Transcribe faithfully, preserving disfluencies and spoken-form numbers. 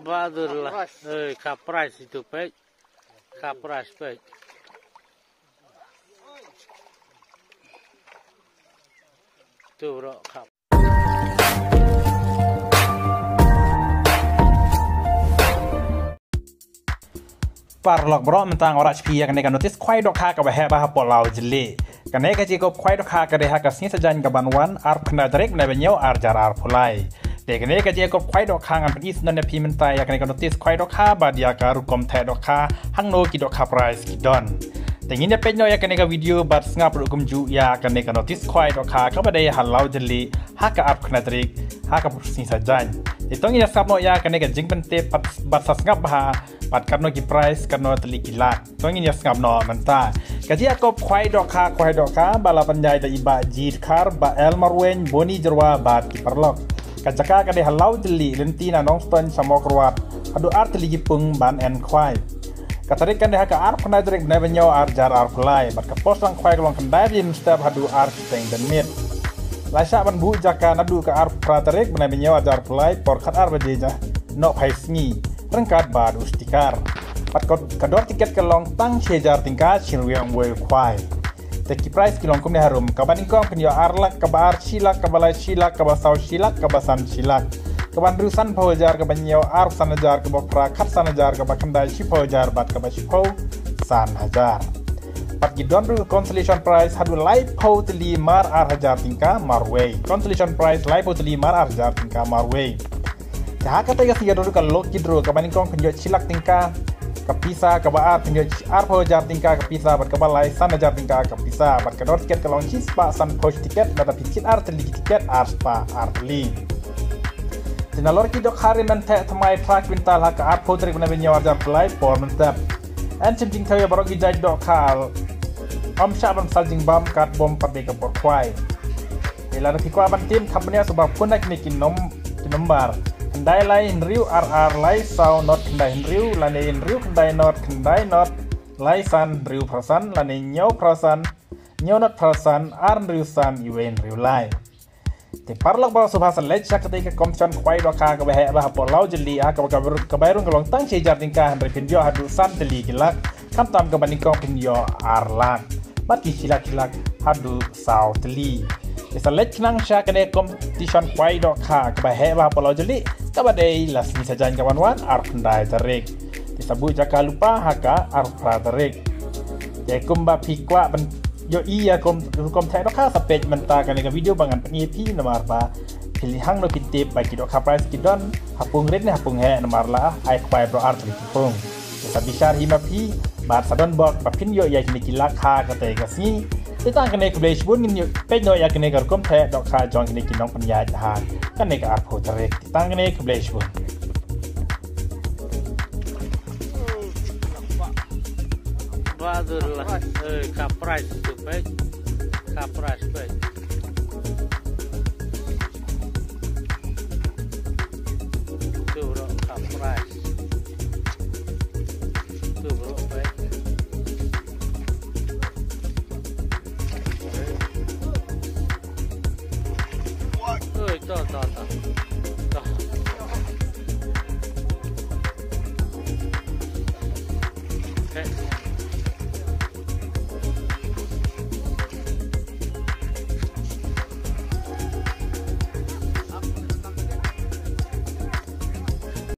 Ba dur la. Eh, ka price itu pek. Ka price pek. Tu bro, ka Paralok baroh, mynta nga wanrah sha phi ïa kane ka notice khwai dohkha kaba heh bha hapoh Lawjylli. Kane ka jingïakob khwai dohkha ka dei ha ka sngi Saitjaiñ kaban wan, arphew khyndai tarik bnai ba hynñiew, ar hajar arphew lai. Te kane ka jingïakob khwai dohkha ngan pyni sngewbha ïa phi mynta ïa kane ka notice khwai dohkha bad ïa ka rukom theh dohkha, hangno ki dohkha price ki don. Te ngin ïa peit noh ïa kane ka video bad sngap ruh kumjuh ïa kane ka notice khwai dohkha kaba dei ha Lawjylli ha ka arphew khyndai tarik ha ka sngi Saitjaiñ. Te to ngin ïa sngap noh ïa kane ka jingpyntip bad, bad sa sngap bha bad katno ki price, katno tylli ki lak. To ngin ïa sngap noh mynta. Ka jingïakob khwai dohkha, khwai dohkha ba la pynïaid da i Bah G Dkhar, Bah L Marwein, Boni Jyrwa bad ki paralok. Ka jaka ka dei ha Lawjylli, lynti na Nongstoiñ sha Mawkyrwat, haduh ar tylli ki pung ban en khwai. Ka tarik kan dei ha ka arphew khyndai tarik bnai ba hynñiew, ar hajar arphew lai, bad ka por sdang khwai ka long khyndai baje mynstep haduh ar shiteng janmiet. La shah ban buh jaka naduh ka arphew phra tarik bnai ba hynñiew, ar hajar arphew lai, por khatar baje noh phai sngi, ryngkat bad u sticker. Bad ka, ka dor tiket ka long tang shi hajar tyngka, shi ryngwiang uwei u khwai. Te ki price ki long kumne harum: kaba nyngkong phin ïoh ar lak, kaba ar shi lak, kaba lai shi lak, kaba saw shi lak, kaba san shi lak. Kaba hynriew sanphew hajar, kaba hynñiew arphew san hajar, kaba phra khatsan hajar, kaba khyndai shiphew hajar bad kaba shiphew san hajar. Bad ki don ruh consolation prize haduh laiphew tylli mar ar hajar tyngka marwei. Consolation prize laiphew tylli mar ar hajar tyngka marwei. Te ha kata ka sngi ka don ruh ka lucky draw, kaba nyngkong phin ïoh shi lak tyngka ka pisa, kaba ar phin ïoh arphew hajar tyngka ka pisa, bad kaba lai san hajar tyngka ka pisa. Bad ka dor tiket ka long shispah sanphew tiket, bad phi jied ar tylli ki tiket, arspah ar tylli. Te nalor ki dohkha rim ban theh thymmai phra kwintal ha ka arphew tarik bnai ba hynñiew, ar hajar arphew lai, por mynstep. Yn shim jingthaw ïa baroh ki jait dohkha. Ym shah ban pynsaw jingbam, kat bom pat dei ka por khwai. Te lada phi kwah ban tim, kham bniah, sngewbha phone na kine ki nom-, ki nombar: khyndai lai hynriew ar ar lai saw not khyndai hynriew, lane hynriew khyndai not khyndai not lai san hynriew phra san, lane hynñiew phra san hynñiew not phra san ar hynriew san uwei hynriew lai. Te paralok baroh, sngewbha sa leit sha katei ka competition khwai dohkha kaba heh bha hapoh Lawjylli, ha kaba, kaba, ka bai rung ka long tang shi hajar tyngka, hynrei phin ïoh haduh san tylli ki lak, khamtam kaba nyngkong phin ïoh ar lak, bad ki shi lak shi lak haduh saw tylli. Te sa leit khnang sha kane competition khwai dohkha kaba heh bha hapoh Lawjylli, kaba dei la sngi Saitjaiñ kaban wan, arphew khyndai tarik. Te sa buh jaka lypa ha ka arphew phra tarik. Te kumba phi kwah ban ïohi ïa ka rukom theh dohkha, sa peit mynta kane ka video ba ngan pyni ïa phi, namar ba phi lyngngoh, phin tip ba ki dohkha prize ki don ha pung rit ne ha pung heh, namar la ai khwai baroh ar tylli ki pung. Te sa bishar hi ma phi, bad sa don bok ba phin ïoh ïa kine ki lak ha katei ka sngi. Te tang kane, khublei shibun, ngin ïoh peit noh ïa kane ka rukom theh dohkha jong kine ki nongpynïaid ha kane ka arphew tarik. Te tang kane, khublei shibun. Ba dur la. Eh, ka prize tu pek. Ka prize pek. Tu bro, ka prize. Tu bro pek. Eh, to, to, to.